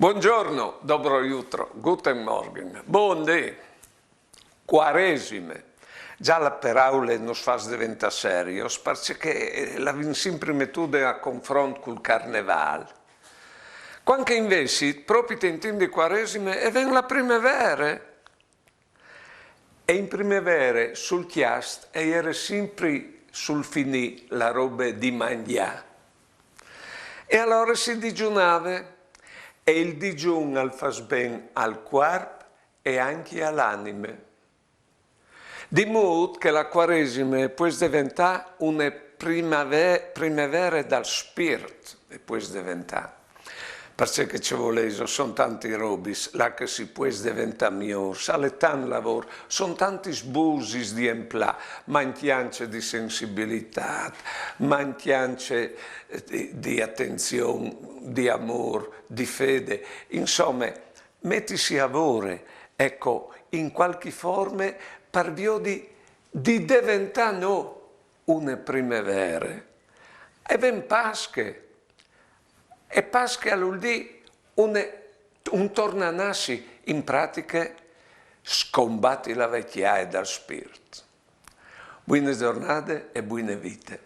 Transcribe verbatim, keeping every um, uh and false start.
Buongiorno, dobro jutro, guten Morgen, bundì, Quaresime. Già la peraule nus fâs deventâ serios, parcè che, eh, la vin simpri metude a confront cul Carnevâl. Cuant che invezit, propit in timp di Quaresime, e ven la Primevere. E in Primevere sul cjast e jere simpri sul finî la robe di mangjâ. E alore si digjunave, e il digjun al fâs ben al cuarp e ancje a la anime. Di mût che la Quaresime e pues deventâ une primave-, Primevere dal spirt, e pues deventâ. Parcè che ce volêso, a son tantis robis là che si pues deventâ miôrs, al è tant lavôr, a son tantis busis di emplâ, mancjance di sensibilitât, mancjance, eh, di, di atenzion, di amôr, di fede, insome, metisi a vore, eco, in cualchi forme, par viodi di deventâ nô une Primevere. E ven Pasche, e Pasche al vûl dî une, un tornanassi, in pratiche scombati la vecjaie dal spirt. Buine zornade e buine vite.